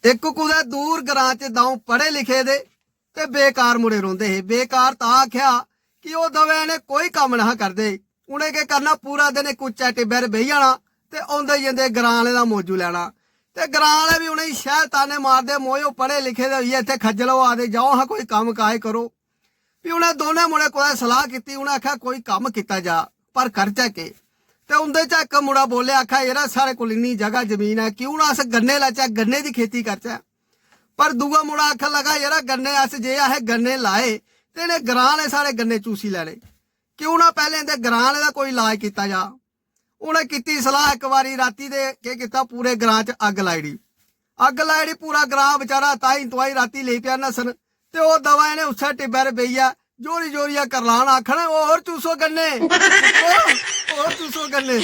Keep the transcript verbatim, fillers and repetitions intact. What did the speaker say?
इक कुतै दूर ग्रां च द'ऊं पढ़े लिखे दे ते बेकार मुड़े रौंह्दे हे। बेकार तां आखेआ कि ओह् दवै जने कोई कम्म नेहा करदे। उ'नें केह् करना, पूरा दिन इक उच्चै टिब्बै पर बेही जाना ते औंदे जंदे ग्रां आह्लें दा मौजू लैना। ते ग्रां आह्ले बी उ'नेंगी शैल ताने मारदे, "मोए, ओह् पढ़े लिखे दे होइयै इत्थै खज्जल होआ दे, जाओ हां कोई कम्म काज करो।" फ्ही उ'नें दौनें मुड़े कुतै सलाह कीती, उ'नें आखेआ, "कोई कम्म कीता जा, पर करचै केह्?" ते उं'दे चा इक मुड़ा बोलेआ, आखेआ, "यरा, साढ़े कोल इन्नी जगह जमीन ऐ, क्यों ना अस गन्ने लाचै, गन्ने दी खेती करचै।" पर दूआ मुड़ा आखन लगा, "यरा, गन्ने अस, जे असें गन्ने लाए ते इ'नें ग्रां आह्ले साढ़े गन्ने चूसी लैने। क्यों ना पैह्लें इं'दे ग्रां आह्ले दा कोई इलाज कीता जा।" उ'नें कीती सलाह इक बारी राती ते केह् कीता, पूरे ग्रां च अग्ग लाई ओड़ी। अग्ग लाई ओड़ी, पूरा ग्रां बेचारा ताई तुआई राती लेई पेआ नस्सन। ते ओह् दवै जने उस्सै टिब्बै पर बेहियै जोरी जोरियै करलान, आखन, "होर चूसो गन्ने, होर चूसो गन्ने।"